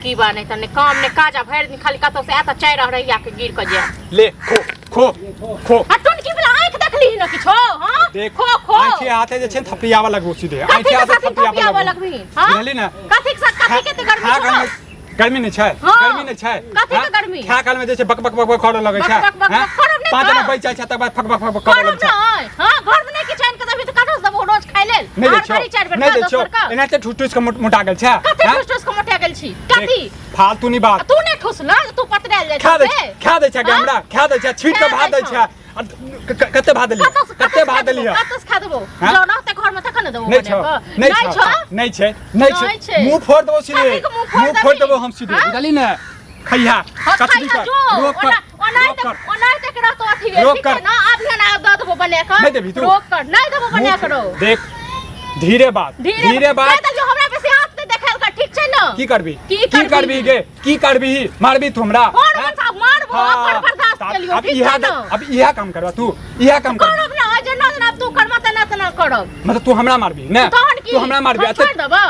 की बा नहीं त ने काम ने काज आ भरि दिन खाली कतौ से आयत चाय रह रहिया के गिर के जाए। ले खो खो खो। आ टुनकी वाला आंख देखली न किछो? हां देख खो खो। आंखि हाथे जे छै थपियावा लगबो सीधे। कथी आंखि के हाथे साथी थपियावा थपियावा लगबो। लगबही? हां बुझली ने? कथी के साथ कथी के ते गर्मी खा छौ? काल में गर्मी नहीं छै। हाँ। गर्मी नहीं छै। कथी के हाँ? गर्मी? खा काल में जे छै बक बक बक बक करऽ लगै छै। बक बक बक हाँ? बक करब नहि पाँच तऽ। आना बचि जाइ छै तकर बाद फक फक फक करऽ करब लगै छै। नहि। हां घर में नहि किछु आनि के देबही तऽ कतौ से देबो रोज खाइ लेल? नहि दै हर छौ घड़ी चारि बेर नहि खा, दै दस छौ बेर खा। एनाहिते ठूस ठूस के मोटा गेल छै। कथी हाँ? ठूस ठूस के मोटा गेल छी? देख, कथी? फालतू नहीं बात। आ तू नहि ठूसला तू पतरायल जाइ खा छौ दै से? खा दै छै हाँ? हमरा खा दै छै छीट के खा भात दै दै छै आ कते भात देलियै? कतऽ से कते भात देलियै? कतऽ से खा देबो? हाँ? जौ रहतै घर में तखन ने देबो नहीं बना छौ कऽ। नहीं नहि छौ छौ? नहीं छै नहीं नहि छै। छै। मुंह फोड़ देबो सीधे। कथी के मुंह फोड़ मुंह फोड़ देबही? देबो हम सीधे हाँ? बुझली ने? खैहा हाँ, कचरी खैहा कर जो। रोक कर ओना रोक कर ओना तक रहतो अथी रोक ठीक छै कर। ना? आब ना दऽ देबो बना कऽ। नहि देबही तू? रोक कर नहीं देबो बना मुंह कऽ रो। देख धीरे बात धीरे बात। कहि देलियौ हमरा बेसी हाथ नहि देखायल कर ठीक छै ने? की करबी? की की करबी? करबी गे? की करबी? मारबी तू हमरा? और हैं? मन साहब मारबो हाँ, अपन बर्दाश्त त केलियौ अब ठीक इहा छै ने? अब इहा काम करबा तू इहा काम कर। करब ना जेना जेना तू करबा तेना तेना करब। मतलब तू हमरा मारबी ने? तहन की? तू हमरा मारबी हम छोड़ि देबौ?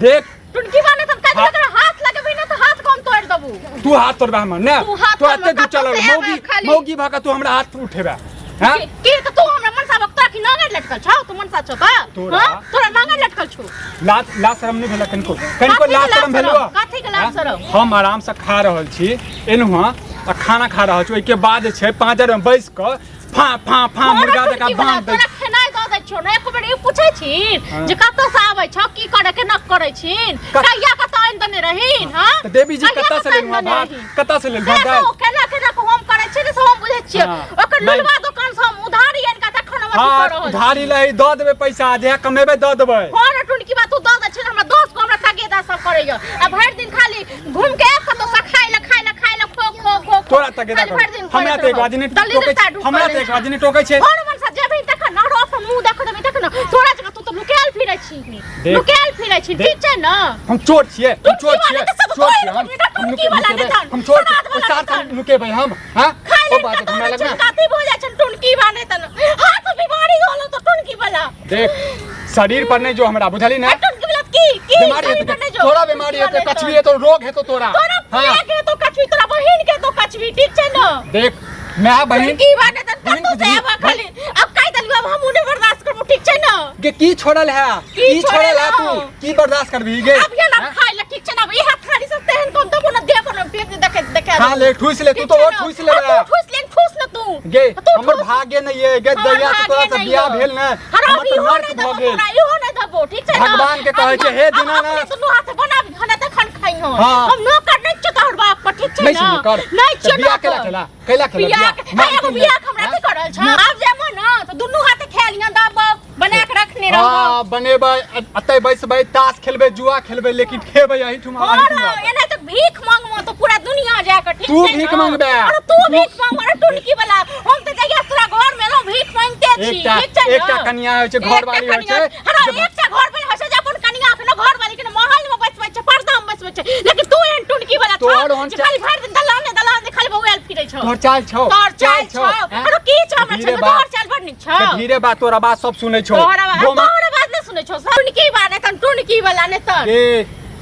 देख टुनकी वाले तब कह हाँ। देलक हाथ लगेबही ना तऽ हाथ कम तोड़ि देबू। तू हाथ तोड़बा हमर ने? तू हाथ तू एते तोड़बा, दूर चलल कतौ से मौगी आबे खाली। मौगी भऽ कऽ तू हमरा हाथ उठेबा? हैं? की तऽ तू हमरा मनसा भक्त तोरा की नांगर लटकल छौ? तू मनसा छौ तऽ? तोरा? हाँ? तोरा नांगर लटकल छौ? लाज लाज शरम नहि भेल कनिको? कनिको कथी के लाज शरम लाज भेल? शरम? कथी के लाज शरम? हम आराम से खा रहल छी एनहुआ आ खाना खा रहल छी ओहिके बाद जे छै पाँजर में बैस कऽ फा फा फा तोरा मुर्गा जकाँ टुनकी वाला, बांध दै तोरा खेनाइ दऽ दै छियौ ने एको बेर ई पूछै छी हाँ। जे कतऽ से आबै छौ की करे केना करै छी कहिया कतऽ आनि देने रहीन? हाँ तऽ देवी जी कहिया कतऽ से कतऽ आनि लेलहुँ हँ देने भात? रहीन? कतऽ से लेलहुँ से हँ तऽ दालि? ओ केना केना कऽ हम करै छी ने से हम बुझै छियै। हाँ। ओकर नहि। लुलवा दोकान से हम उधारी आनि कऽ तखन हम अथी हाँ कऽ रहल छी। उधारी लै दऽ देबै पैसा जहिया कमेबै दऽ देबै। हाँ रे टुनकी बा तू दऽ दै छी ने हमरा 10 गो हमरा तगेदा सब करैया आ भरि दिन खाली घूम के आयब कतौ से खाइ लए खाइ लए खाइ लए खो खो खो खो। तोरा तगेदा खाली भरि दिन कर हमरा करैत तऽ एक रहब। बाजी नहि दलिद्रता टोकै छै डूबल हमरा तऽ एक छै। बाजी नहि टोकै छै। और मन से जेबही तखन ने और अपन मुंह देखो देबही तखन ने तोरा जकाँ तू तऽ लुकायल फिरै छी देख। लुकायल फिरै छी देख। ठीक छै ने? हम चोर छियै हम टुनकी चोर वाला छियै तऽ सब चोर तोड़ि छियै हम देबही ना, हम टुनकी वाला नुकेबै नहि तहन, हम चोर सराध वाला ओहि साथ नहि हम नुकेबै हम हाँ खाइ ओ लए बात कतौ हमरा नहि लग ना छै कथी भऽ जाइ छै टुनकी वाले तन हाथ बीमारी होलो तऽ टुनकी वाला। देख शरीर पर नहीं जो हमरा बुझली ने? आ टुनकी वाला की की बीमारी शरीर हेतौ पर नहि जो तोरा बीमारी टुनकी हेतौ वाला कछबी तहन। हेतौ रोग हेतौ तोरा। तोरा हाँ प्रिया के तो कछबी तोरा बहिन के तो कछबी ठीक छै ने? देख my बहिन टुनकी वाले तन बहिन कतौ से बुझली आबा खाली अब कहि देलियौ अब हम नहि बर्दाश्त करबो ठीक छै ने? गे की छोड़ल है? की की छोड़ल है छोड़ल तू? हौ? की बर्दाश्त करबी गे? अब ये ना हाँ? खाइ ले ठीक छै ना? अब इहे थारी से तेहन कोन देबो ना देबो ना फेंक दे देखे देखे खा ले ठूस ले तू ठीक तो छै और ना? ठूस ले आ, तू ठूस ले ठूस ले तू गे तू हमर ठूस। भाग्य नहीं है गे हमर दहिया से तोरा भाग्य से नहीं बियाह हो। भेल ने हर हमर अभी तऽ इहो नर्क नहि भऽ देबो गेल। तोरा इहो नहि देबो ठीक छै ना? भगवान के कहै छै, हे अब दीनानाथ। अपने दुनू हाथे बनाबी खाना तखन खाइहो। हाँ। हम नौकर नहि छियौ तोहर बाप पर ठीक छै नहीं ना? छियै नौकर। नहि तऽ छियौ बियाह नौकर। कैला केला कैला केला बियाह बियाह के मार एगो तू ले। बियाह के हमरा हाँ? की करल छ? आब जेबो ना तऽ दुनू हाथे खाय लिहन दब बना के रखने रहबो। हाँ बनेबै अतै बैसबै ताश खेलबै जुआ खेलबै लेकिन खेबै एहिठुमा और एहिठुमा। एना तऽ भीख मांगबो तऽ पूरा दुनिया जा कऽ ठीक तू छै भीख ना? मांगबे। अरे तू भीख मांगबे अरे टुनकी वाला हम तऽ जहिया तोरा घर में एलहुँ भीख मांगते छी एकटा ठीक छै ना? एकटा कनिया होइ छै एकटा घरवाली होइ कनिया- छै अरे जे एकटा घर वाली होइ छै जे अपन कनिया के न घर वाली के न महल में बैसबै छै पर्दा में बैसबै छै लेकिन तू एहन टुनकी वाला छौ तोहर ओहन जे खाली भरि दिन दलाने दलाने खाली बौआयल फिरै छौ। तोहर चाल छौ तोहर चाल छौ। हैं? अरे की छौ हमरा धीरे छौ बात। तोहर चाल बड़ नीक छौ। के धीरे बात तोरा बात सब सुनै छौ। तोहर आवाज गोमा तोहर आवाज नहि सुनै छौ टुनकी वाला नहि तहन टुनकी वाला नहि तहन। गे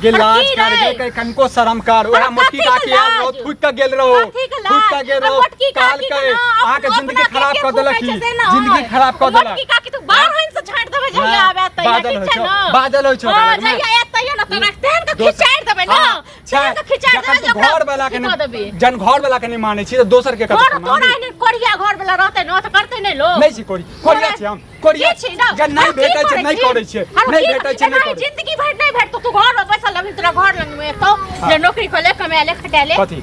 गे अरे लाज की कर रे? गे के कनको शरम कर ओहा अरे मोटकी कथी के काकी आयल रहो लाज? थूक के गेल रहो कथी के थूक के लाज? गेल अरे रहो मोटकी कहल काकी के के ना, अहाँ के अपना जिंदगी के खराब के कऽ देलक थूकै ई छै से ना जिंदगी होय। खराब कऽ देलक। मोटकी काकी तू बाहर से झाड़ि देबै जहिया हाँ, आबे तहिया बाजल ठीक होइ छै छौ ना? बाजल होइ छौ हाँ, ओकरा लगमे। जहिया आयत तहिया ना तोरा तेहन के दोसर- खिचारि देबै ना हाँ, छै। तेहन के खिचारि जखन देबै तू जे घर वाला के ओकरा नहि देबै। जन घर वाला के नहि मानै छी तऽ दोसर के कतऽ तोरा से तोरा मानबी? एहन कोरिया घर वाला रहतै ना तऽ करतै नहि लोग। नहि छी कोरी कोरिया छी हम कोरिया की छी ना? जन नहि अरे की भेटै छै करै नहि छी? करै छियै अरे नहि की भेटै छै नहि एनाही करै जिंदगी भरि नहि भेटतौ तू घर में बैसल रहबही तोरा घर लग में एतौ जे नौकरी कऽ ले कमा ले खटा ले। कथी?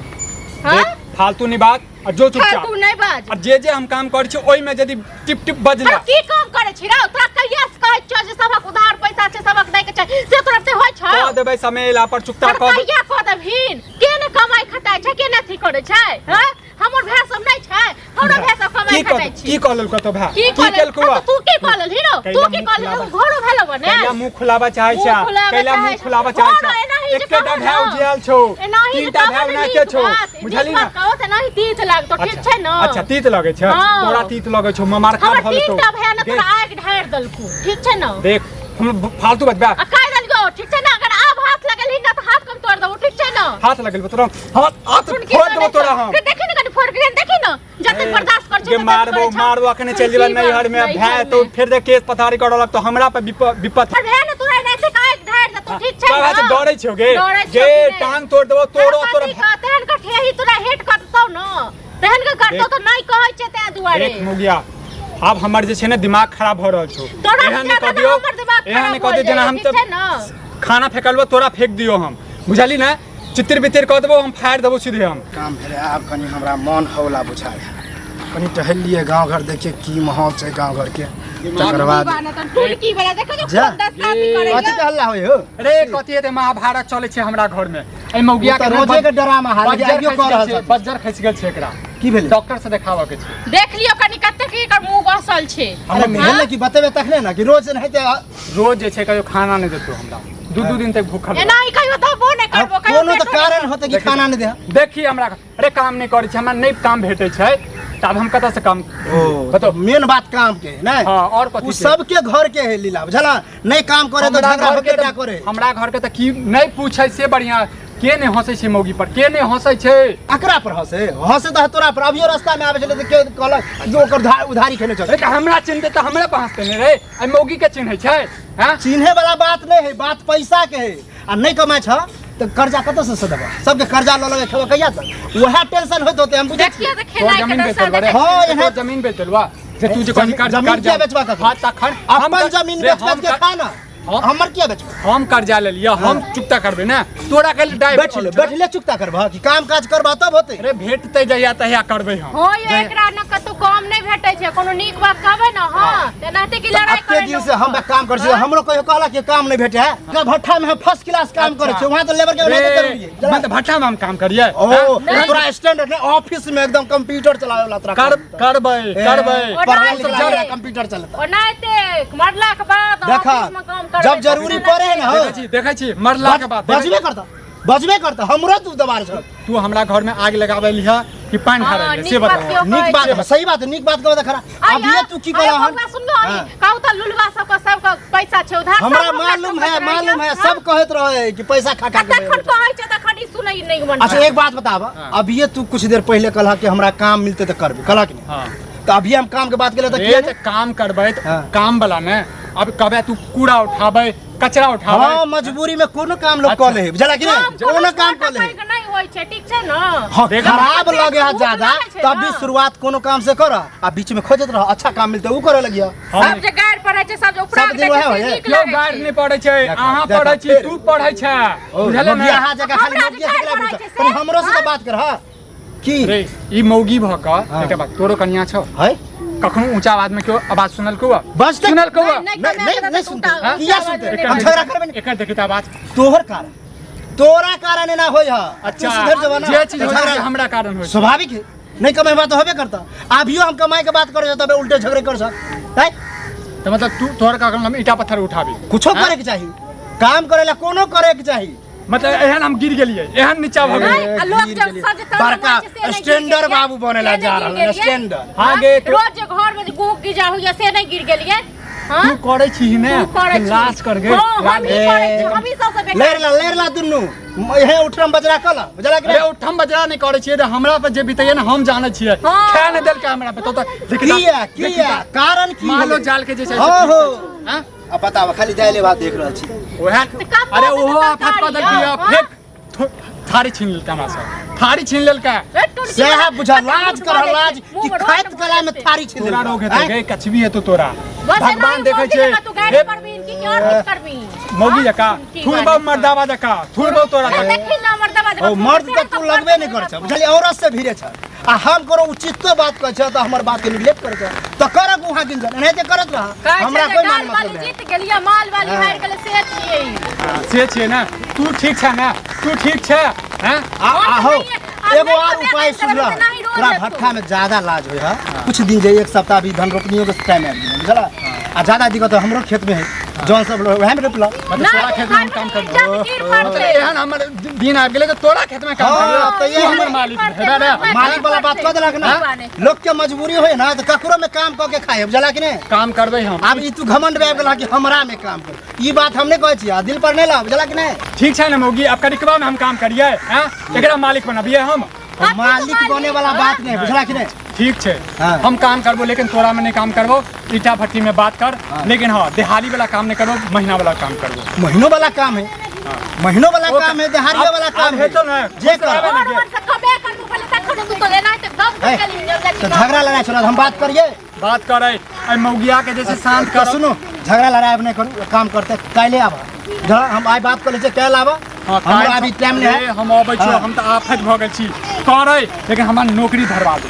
हाँ? देख फालतू नहीं बात आ जो चुपचाप। फालतू नहीं बाज। आ जे जे हम काम करै छी ओहिमे यदि टिप टिप बजला। अरे की काम करै छी रे? तोरा कहिया से कहै छियौ जे सबक उधार पैसा छै सबक दै के छै से तोरा से होइ छौ? कऽ देबै समय एला पर चुकता अरे कऽ देबै। कहिया कऽ देबहीन? के ने कमाइ खटाइ छै के ने अथी करै छै? हँ हमर भाय सब नहि छै हमरो भाय सब कमाइ की कह खटाइ छी। की कह लेलकौ तो भाय? की की कह केलकौ? लेल तू की कह लेलही रौ? तू कैला की मुँह कह लेलही? खुलाबा- घरो भेलौ ने कैला मुँह खुलाबा चाहै मुँह छै खुलाबा कैला चाहै मुँह छै। खुलाबा चाहै घरो छै एनाही जे एकेटा कहब भाय ने। उजियाल छौ एनाही जे तीनटा कहब भाय ने ओनाहिते नीक छौ बात, नीक बुझलही ने? बात कहू तऽ एनाही तीत लागतौ ठीक छै ने? अच्छा तीत लगै छै हाँ। तोरा तीत लगै छौ ममारखा हमर भऽ जेतौ तीनटा भाय ने गे, तोरा आगि ढारि देलकौ ठीक छै ने? देख हम फालतू बजबा आ कहि देलियौ ठीक छै ने? अगर आब हाथ लगेलही ने तऽ हाथ कम तोड़ि देबौ ठीक छै ने? हाथ लगेलबो तोरा हाथ हाथ टुनकी फोड़ देबो बनै छौ। तोरा हम फिर देखी ने कनि फोड़ के देखी ने जतेक बर्दाश्त कर गे मारबो मारबो अखने चलि जेबै नैहर में भए तो फेर जे केस पथारी करऽ लगतो हमरा पर विपत पर भए ने तोरा एनाहिते काज ढारि देतौ ठीक छै बाबा ने? से डरै छियौ गे डरै छियौ गे कि नहि? टांग तोड़ देबो तोरो तोहर तोरा कथी कह तेहन के ठेही तोरा हेट करतौ ने तेहन के करतौ तऽ नहि कहै छै तें दुआरे देख मुगिया आब हमर जे छै ने दिमाग खराब भऽ रहल छौ तोरा एहन नहि ज्यादा कऽ दियौ हमर दिमाग एहन नहि खराब कऽ भऽ दियौ जेना जाइए, हम ठीक तऽ छै ने? खाना फेकलबो तोरा फेक दियौ हम बुझली ने चितिर बितिर कऽ देबो हम फाड़ि देबो सीधे हम काम भेलै आब कनि हमरा मन हौला बुझाइ कनि टहलि लिए गाँव घर देखिए की माहौल छै गाँव घरके तकर बाद टुनकी वाला देखो जो जा। खूब दस्ताती करैया कथी के हल्ला होइ हो अरे कथी हेतै महाभारत चलै छै हमरा घर में एहि मौगिया ओ तऽ के रोजे के डरामा हाल बज्जर आइयो खसि कऽ गेल रहल छै छथिन। बज्जर खसि गेल छै एकरा की भेलै डॉक्टर से देखाबऽ के छै देख लियो कनि कतेक एकर मुंह बसल छै अरे भेलै कि बतेबै तखने ने कि रोज एनाहिते रोज जे छै कहियो खाना नहि देतौ हमरा दू दू दिन तक भूखल एना ही कहियो देबो नहि करबो कहियो कोनो तऽ पेटो नहि कारण होतै कि खाना नहि दे देखी हमरा अरे काम नहि करै छै हमरा नहि काम भेटै छै तऽ आब हम कतऽसँ काम ओ बताउ मेन बात काम के है नहि हाँ और कथी ओ के? सबके घर के है लीला बुझला नहि काम करे तऽ हमरा झगड़ा घर के होबे टा तऽ- करे हमरा घर के तऽ की नहि पूछै से बढ़िया के नहि हंसै छै मौगी पर के नहि हंसै छै अकरा पर हंसे हंसे तऽ तोरा पर अभियो रास्ता में आबै छलै तऽ के कहलक जे ओकर उधारी खेने चल अरे तऽ हमरा चिन्हतै तऽ हमरा पर हंसतै ने रे एहि मौगी के चिन्है छै हैं चिन्हे वाला बात नहि है बात पैसा के है आ नहि कमाइ छ तऽ कर्जा कतऽ से सधबऽ सबके कर्जा लऽ लऽ के खेबऽ कहिया तक वएह टेंशन होइत होतै हम बुझै देखियो छियै तऽ तोर खेनाइ के जमीन दशा बेचल बरे हाँ, तोर एहन- जमीन बेचल बा जे तू जे कहीं कर्ज जमीन कर्जा किया बेचबा ककरो? हाँ तखन हम अपन जमीन रे, बेच हम बेच के खा ना हमर किया बेचबा हम कर्जा ले लिया हम चुकता करबे ना तोरा के डाइ बैठले बैठले चुकता करबह कि काम काज करबह तब होतै अरे भेटते जहिया तहिया करबे हम हो यो एकरा न कतौ काम नहि भेटै छै कोनो नीक बात कहबै ने हँ तेनाहिते कि लड़ाइ एते करै दिन से हम काम करै छी हमरो कहियो कहलक कि काम नहि भेटै है ना भट्ठा में हम फर्स्ट क्लास काम करै छी वहाँ तऽ लेबर के ओनाहिते जरूरी है रे, मतलब भट्ठा में हम काम करिए ओ तोरा स्टैंडर्ड नहीं ऑफिस में एकदम कंप्यूटर चलावे वाला तोरा कर काम। करबै ए, करबै पढ़ल ओनाहिते। लिखल वाला कंप्यूटर चलता ओनाहिते मरला के बाद देखा ऑफिस में काम करबै जब जरूरी पड़े है ना हो देखै छी देखै छी मरला के बाद बजबे करता बजबे करता हमरो तू दबार छ तू हमरा घर में आग लगाबै लिहा कि पानि हाँ, ढारै नीक से बात बताओ केओ नीक कहै बात छै। है सही बात है नीक बात कहबे त खरा आइ अब ये तू की आइ कहला हन बौआ सुन लो हाँ। कहू तऽ लुलवा सबके सबके पैसा छै उधार हमरा सब मालूम है ठोकैत रहैया, मालूम है हाँ? सब कहत रहे कि पैसा खा खा आ के तखन कहै छै तखन ई सुनै नहि मन अच्छा एक बात बताब अब ये तू कुछ देर पहले कहला कि हमरा काम मिलते तो करबे कहला कि नहीं हाँ तो अभी हम काम के बात केले तो रे किया तऽ काम करबै तऽ हाँ। काम वाला ने अब कहबै तू कूड़ा उठाबै कचरा उठाबै हाँ मजबूरी में कोनो काम लोग कऽ ले है बुझला कि काम नहीं कोनो काम कऽ ले है नहीं होइ छै ठीक छै ने हाँ देख- खराब लगे है भूख ज्यादा लागै छै तब भी ना। शुरुआत कोनो काम से कर आ बीच में खोजत रह अच्छा काम मिलते उ करे लगिया सब जे गारि पढ़ै छै सब जे उपरा सब दिन वएह होय है। नीक केओ लागै गारि छै नहि पढ़ै छै देखा, अहाँ देखा, पढ़ै छी फेर। तू पढ़ै छै बुझले ने मौगिया जगह खाली हमरा मौगिया जे से गारि पूछ पढ़ै छै से? तनी हमरो से तऽ बात कर हाँ की रे ई मौगी भऽ कऽ हाँ। एकटा बात तोरो कनिया छौ है कखनो ऊँचा आवाज में केओ आवाज सुनल कौआ बस तक सुनल कौआ नहि, नहीं नहीं नहीं सुनते हाँ? किया सुनते हम झगड़ा करबे नहीं एकर देखी तऽ आवाज तोहर कारण तोरा कारण एना होय है अच्छा तू सुधर जबा ना जे चीज तऽ होइ छै झगड़ा हमरा कारण होइ छै स्वाभाविक है नहीं कमेबा तो होबे करता अभियो हम कमाए के बात करे तबे उल्टे झगड़े कर सक हैं तऽ मतलब तू तोहर कारण हम ईटा पत्थर उठाबी कुछो हाँ? करे के चाही काम करे ला कोनो करे के चाही मतलब एहन हम गिर गेलियै एहन नीचा भऽ गेलियै नहीं, आ लोक जब सज तर बड़का बनबै छै, से नहि गिर स्टैंडर्ड गेलियै। बाबू बनेला से नहि जा गिर रहल है, गेलियै। स्टैंडर्ड। हाँ गे, तो- रोज जे घर में जे गूं गिजा होइया से नहीं गिर गेलियै हाँ तू करै छी ने तू करै छी। लाज कर गे हाँ, हम ही करै छी हम ही सबसे बेकार लेर ला लेर ला दुनू हे उठरम बजरा कला बुझला कि अरे नहीं उठम बजरा नहीं करै छियै रे हमरा पर जे बीतैया ने हम जानै छियै हाँ। खाए नहि देलकै हमरा पर तो तऽ देखी तऽ- किया देखी किया तऽ कारण की मालो भेलै? जाल के जे छै से हाँ ठीक हो छै। हाँ? अब बताब खाली दालि भात देख रहल छी ओहे तऽ कम अरे भऽ ओहो जेतै आफत कऽ तरकारी, देलकै हाँ? फेक थारी छीन लेलकै हमरा से थारी छीन लेलकै ए, टुटकी सएह वाला- बुझा कते लाज मुँह कर भऽ लाज जाइ छै, कि मुँह खाइत रोट कला में भऽ थारी छीन तोरा लेलकै। रोग हेतै आँय? गे कछबी हेतौ तोरा बस भगवान देखै छै तू गाड़ी हे, परबीन की की और किछु करबीन मौगी जका की थुरबौ बात? मर्दाबा जका थुरबौ तोरा ए, देखी ना मर्दाबा जका, ओ मर्द तऽ तू लगबे नहि करै छ बुझलियै औरत से भिड़े छ आ हम कोनो उचितो बात कहै छ तऽ हमर बात के निग्लेक्ट करै छ तऽ करक वहाँ गिंजन एनाहिते करत रह कहै छै हमरा जे कोई गाल मान वाली मतलब नहि जीत गेलियै माल वाली हारि गेलै से छियै ई। से छियै ने तू ठीक छै ने तू ठीक छै हैं आ और आहो तऽ नहिये- आ एगो नहि आर कमे उपाय करबै सुन तऽ नहि रोज तोरा हेतौ। भट्ठा में ज्यादा लाज होइ है कुछ दिन जे एक सप्ताह भी धान रोपनियो के टाइम आबि गेलै बुझला आ ज्यादा दिक्कत हमरो खेत में है जौन सब लोग वएह में रोपलक। मतलब तोरा खेत में हम काम करबो? इज्जत गिर मतलब पड़तै। एहन हमर दिन आबि गेलै तऽ तोरा खेत में काम हाँ, करबै? तऽ तू एहन हमर मालिक हेबे रे। मालिक वाला बात कऽ देलक ना। हाँ? लोक के मजबूरी होय ना तऽ ककरो में काम कऽ के खाय, बुझला कि नहि? काम करबै हम। आब ई तू घमंड में आबि गेला कि हमरा में काम कर, ई बात हम नहि कहै छी, आ दिल पर नहि लाब, बुझला कि नहि? ठीक छै ने मौगी, आब करिकबा में हम काम करियै हैं, एकरा मालिक बनबियै हम। कथी मालिक मालिक? बने वाला बात नहीं, बुझला कि नहीं? ठीक छै। हाँ। हम काम करबो, लेकिन तोरा में नहीं काम करबो। ईटा भट्टी में बात कर। हाँ। लेकिन हाँ, देहाड़ी वाला काम नहीं करबो, महीना वाला काम करबो। महीनों वाला काम है, महीनों वाला ओ काम है, देहाड़ियों वाला आब काम है। हेतौ ने? जे कर। आबे ने और ऊपर से कमे करबो पहिले तखन तू तो एनाहिते दम ए, कर गेली जब तो झगड़ा लड़ाई छोड़ा, हम बात करिए। बात करे, एहि मौगिया के जे छै शांत तो कर। सुनो, झगड़ा लड़ाई अब नहीं करू, काम करते काल्हि आबऽ। झगड़ा हम आइ बात कर लै छियै, काल्हि आबऽ। हाँ, हमरा काल्हि अभी टाइम नहीं ए, है। हम अबै छी। हाँ। हम तऽ आफत भऽ गेल छी करै, लेकिन हमरा नौकरी धरवा दे।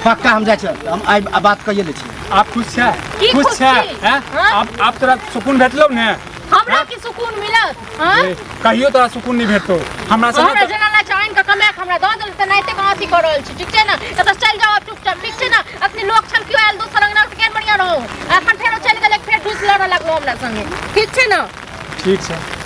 पक्का हम जाइ छियै, हम आइ बात कहिए लै छियै। आप खुश छै? की खुश खुश छै? छी? हैं? हाँ? आब आब तोरा सुकून भेटलौ ने? हमरा की सुकून मिलत? हाँ? ए, कहियो तोरा सुकून नहीं भेटतो हमरा से। हमरा जेना ला आनि कऽ कमा कऽ हमरा दऽ देल तऽ नाइते कऽ अथी कऽ रहल छी। ठीक छै ने? एतऽ चलि जाउ आब चुपचाप, ठीक छै ने? अखनी लोक छल केओ आयल दोसर अंगना तऽ केहन बढ़िआँ रहौ, एखन फेरो चलि गेलै, फेर ढूसि लड़ऽ लगलो हमरा संगे। ठीक छै ने? ठीक छै।